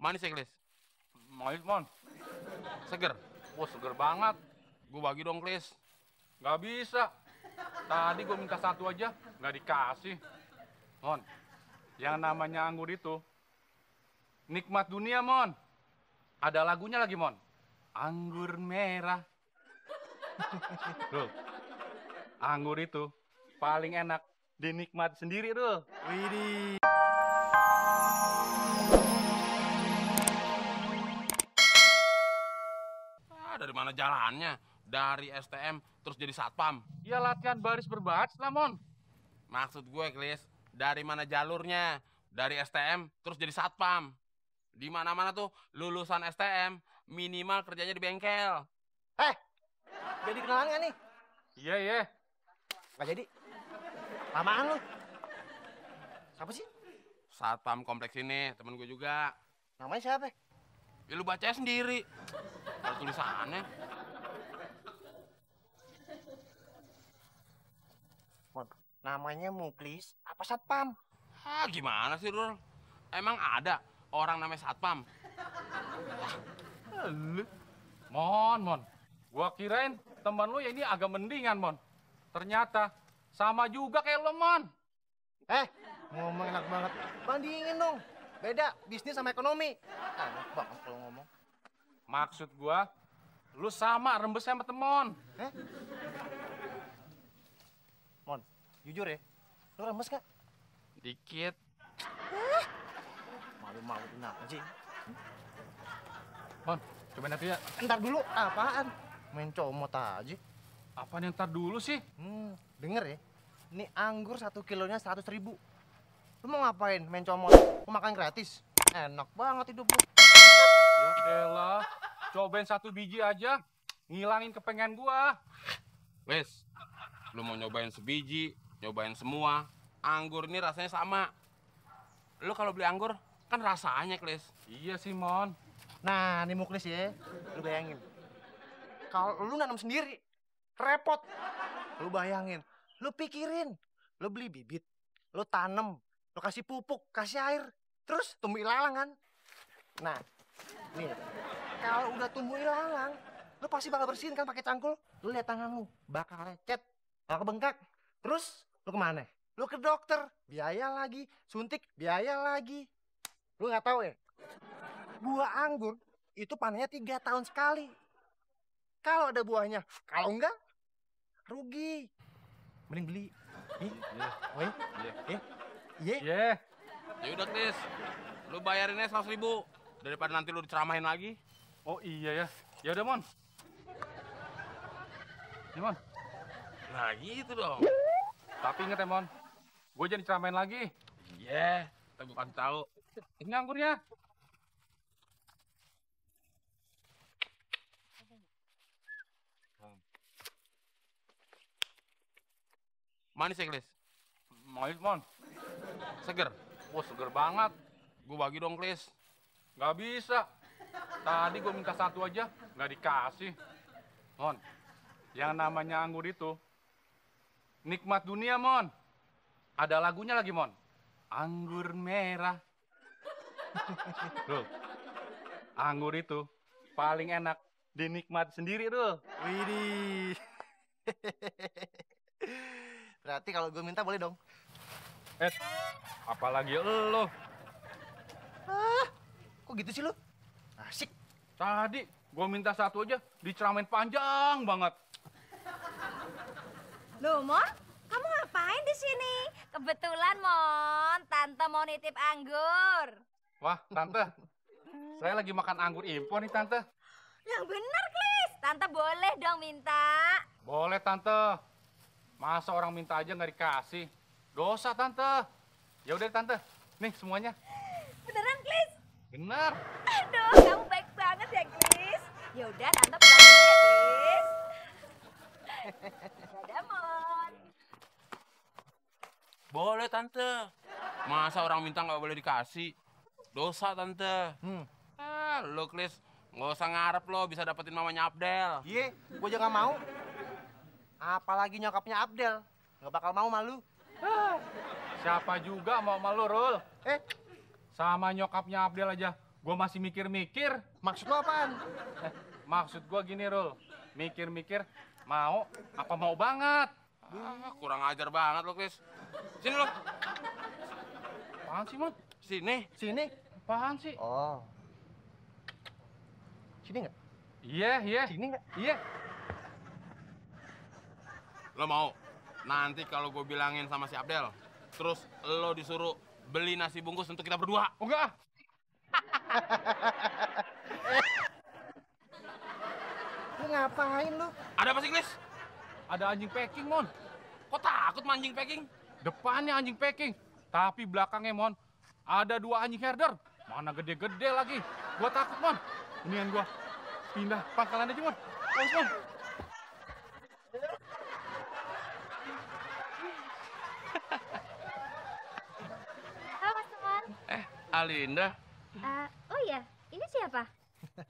Manis ya, Klis? Manis, Mon. Seger? Wah, seger banget. Gue bagi dong, Klis. Nggak bisa. Tadi gue minta satu aja, nggak dikasih. Mon, yang namanya anggur itu nikmat dunia, Mon. Ada lagunya lagi, Mon. Anggur merah. Tuh, anggur itu paling enak dinikmati sendiri, tuh. Widih. Dari mana jalannya? Dari STM terus jadi satpam. Ya latihan baris berbaris lah, Mon. Maksud gue, Klis, dari mana jalurnya? Dari STM terus jadi satpam. Di mana-mana tuh lulusan STM minimal kerjanya di bengkel. Jadi kenalan nggak nih? Iya, iya. Nggak jadi. Lamaan lu. Siapa sih? Satpam kompleks ini, temen gue juga. Namanya siapa? Ya lu baca sendiri. Ada tulisannya. Mon, namanya Muklis apa Satpam? Gimana sih, Rul? Emang ada orang namanya satpam? Mon. Gua kirain teman lu ya ini agak mendingan, Mon. Ternyata sama juga kayak lu, Mon. Ngomong enak banget. Bandingin dong. Beda bisnis sama ekonomi. Enak banget kalau ngomong. Maksud gua, lu sama rembesnya sama temon. Mon, jujur ya. Lu remes gak? Dikit. Malu-malu aja. Mon, coba nanti ya. Ntar dulu, apaan? Main comot aja. Apaan yang ntar dulu sih? Denger ya. Ini anggur 1 kilonya 100.000. Lu mau ngapain? Main comot? Mau makan gratis? Enak banget hidup lu. Ya elah, cobain 1 biji aja. Ngilangin kepengen gua. Wes, lu mau nyobain sebiji, nyobain semua. Anggur ini rasanya sama. Lu kalau beli anggur, kan rasanya, Klis. Iya sih, Mon. Nah, nih Muklis ya. Lu bayangin. Kalau lu nanam sendiri, repot. Lu bayangin. Lu pikirin. Lu beli bibit. Lu tanam. Lu kasih pupuk, kasih air. Terus tumbuh ilalang kan. Nah, nih. Kalau udah tumbuh ilalang, lu pasti bakal bersihin kan pakai cangkul. Lu lihat tangan lu, bakal lecet, bakal bengkak. Terus lu kemana? Lu ke dokter, biaya lagi. Suntik, biaya lagi. Lu nggak tahu ya? Buah anggur itu panennya 3 tahun sekali. Kalau ada buahnya, kalau enggak, rugi. Mending beli. Iya. Ya udah, Klis. Lu bayarinnya 100.000 daripada nanti lu diceramahin lagi. Oh iya ya. Ya udah, Mon. Nih, Mon. Nah, gitu dong. Tapi inget ya, Mon. Gue jadi ceramain lagi. Iya, kita bukan tahu. Ini anggurnya. Manis ya, Klis? Manis, Mon. Seger? Wah, seger banget. Gue bagi dong, Klis. Nggak bisa. Tadi gue minta satu aja, nggak dikasih. Mon, yang namanya anggur itu nikmat dunia, Mon. Ada lagunya lagi, Mon. Anggur merah. Tuh, anggur itu paling enak dinikmati sendiri, tuh. Widih. Berarti kalau gue minta boleh dong. Apalagi lo. Kok gitu sih lu? Asik. Tadi gue minta satu aja, diceramain panjang banget. Loh, Mon, kamu ngapain di sini? Kebetulan, Mon, Tante mau nitip anggur. Wah, Tante, saya lagi makan anggur impor nih, Tante. Yang bener, Klis. Tante boleh dong minta. Boleh, Tante. Masa orang minta aja nggak dikasih? Dosa, Tante. Ya udah, Tante. Nih semuanya. Beneran, Klis? Bener. Aduh, kamu baik banget ya, Klis. Ya udah, Tante pulang dulu ya, Klis. Dadah, Mon. Boleh, Tante. Masa orang minta nggak boleh dikasih? Dosa, Tante. Lo, Klis, nggak usah ngarep lo bisa dapetin mamanya Abdel. Iya, gue juga nggak mau. Apalagi nyokapnya Abdel. Nggak bakal mau malu. Siapa juga mau malu, Rul? Eh, Sama nyokapnya Abdel aja, Gua masih mikir-mikir. Maksud lo apaan? Maksud gua gini, Rul. Mikir-mikir, mau apa mau banget. Kurang ajar banget lo, Chris. Sini lo. Apaan sih, Mon? Sini. Sini. Apaan sih? Oh. Sini nggak? Iya. Sini nggak? Iya. Lo mau? Nanti kalau gue bilangin sama si Abdel, terus lo disuruh beli nasi bungkus untuk kita berdua. Oh, enggak. Lu ngapain lu? Ada apa sih, Chris? Ada anjing packing, Mon. Kok takut mancing packing? Depannya anjing packing, tapi belakangnya, Mon, ada 2 anjing herder. Mana gede-gede lagi. Gua takut, Mon. Mendingan gua pindah pangkalan aja, Mon. Awas, Mon. Halo Mas Temon. Alinda. Oh iya, ini siapa?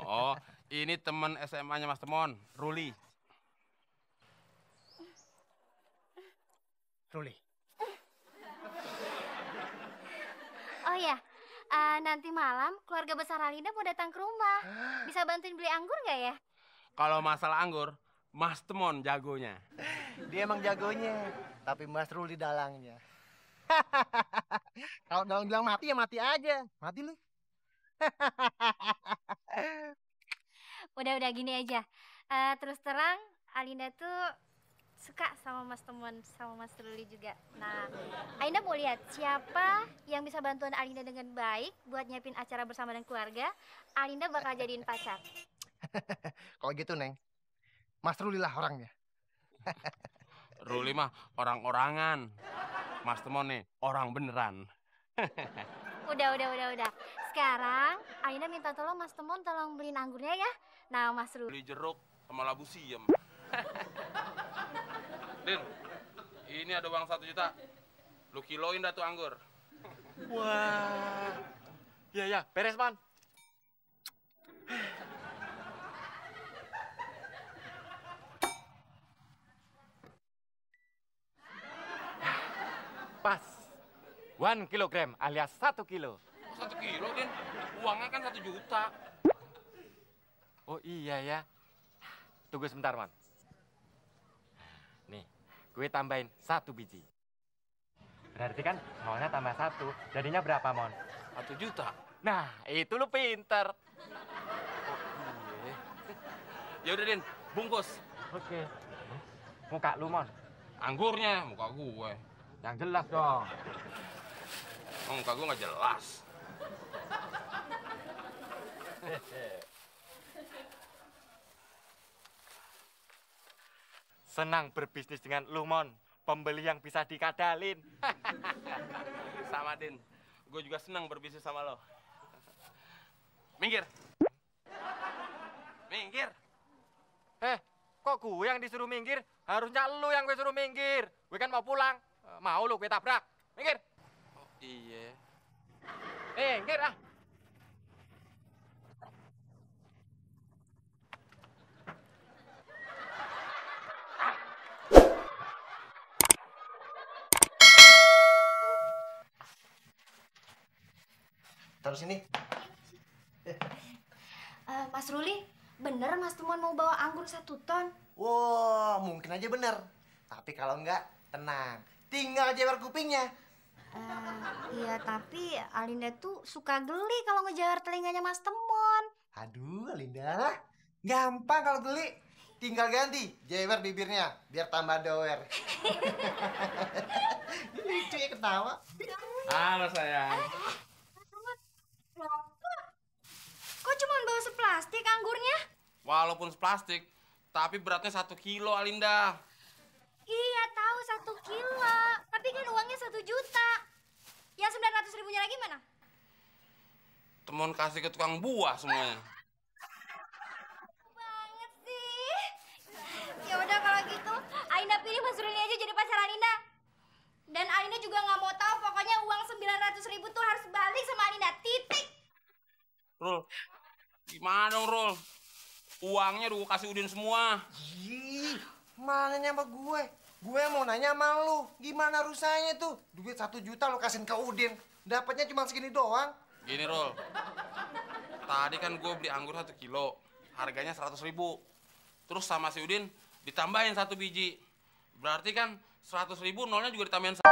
Oh, ini teman SMA-nya Mas Temon, Ruli. Ruli. Oh iya, nanti malam keluarga besar Alinda mau datang ke rumah. Bisa bantuin beli anggur nggak ya? Kalau masalah anggur, Mas Temon jagonya. Dia emang jagonya, tapi Mas Ruli dalangnya. Kalau dalang bilang mati ya mati aja. Mati lu. Udah gini aja. Terus terang, Alinda tuh suka sama Mas Temon, sama Mas Ruli juga. Nah, Alinda mau lihat siapa yang bisa bantuin Alinda dengan baik buat nyiapin acara bersama dengan keluarga. Alinda bakal jadiin pacar. Kalau gitu, Neng. Mas Ruli lah orangnya. Ruli mah orang-orangan. Mas Temon nih, orang beneran. Udah. Sekarang, Alinda minta tolong Mas Temon tolong beliin anggurnya ya. Nah, Mas Ruli. Beli jeruk sama labu siem. Din, ini ada uang 1 juta. Lu kiloin dah tuh anggur. Wah. Ya, beres, Man. Pas. 1 kilogram alias 1 kilo. 1 kilo, Din. Uangnya kan 1 juta. Oh iya ya. Tunggu sebentar, Man. Nih, gue tambahin 1 biji. Berarti kan maunya tambah 1. Jadinya berapa, Mon? 1 juta. Nah, itu lu pinter. Ya udah, Din, bungkus. Oke. Muka lu, Mon. Anggurnya, muka gue. Yang jelas dong. Oh, muka gue nggak jelas. Senang berbisnis dengan lu, Mon. Pembeli yang bisa dikadalin. Sama, Din. Gue juga senang berbisnis sama lo. Minggir. Minggir. Kok gue yang disuruh minggir? Harusnya lu yang gue suruh minggir. Gue kan mau pulang. Mau lu gue tabrak. Minggir. Oh, iya. Minggir ah. Taruh sini. Mas Ruli, bener Mas Temon mau bawa anggur 1 ton? Wah, mungkin aja bener. Tapi kalau enggak, tenang. Tinggal jewer kupingnya. Iya, tapi Alinda tuh suka geli kalau ngejar telinganya Mas Temon. Aduh, Alinda. Gampang kalau geli. Tinggal ganti jewer bibirnya biar tambah doer. Lucu ya ketawa. Halo, sayang. Kok cuma bawa seplastik anggurnya? Walaupun plastik, tapi beratnya 1 kilo, Alinda. Iya, tahu 1 kilo. Tapi kan uangnya 1 juta. Yang 900 ribunya lagi mana? Temon kasih ke tukang buah semuanya. Banget sih. Ya udah kalau gitu, Alinda pilih Mas Ruli aja jadi pacar Alinda. Dan Alinda juga nggak mau tahu, pokoknya uang 900 ribu tuh harus balik sama Alinda. Titik. Rul, gimana dong, Rul? Uangnya udah gue kasih Udin semua. Ih, mana sama gue? Gue mau nanya sama lu, gimana rusanya tuh? Duit 1 juta lu kasihin ke Udin, dapatnya cuma segini doang. Gini, Rul. Tadi kan gue beli anggur 1 kilo. Harganya 100.000. Terus sama si Udin ditambahin 1 biji. Berarti kan 100.000 nolnya juga ditambahin 1.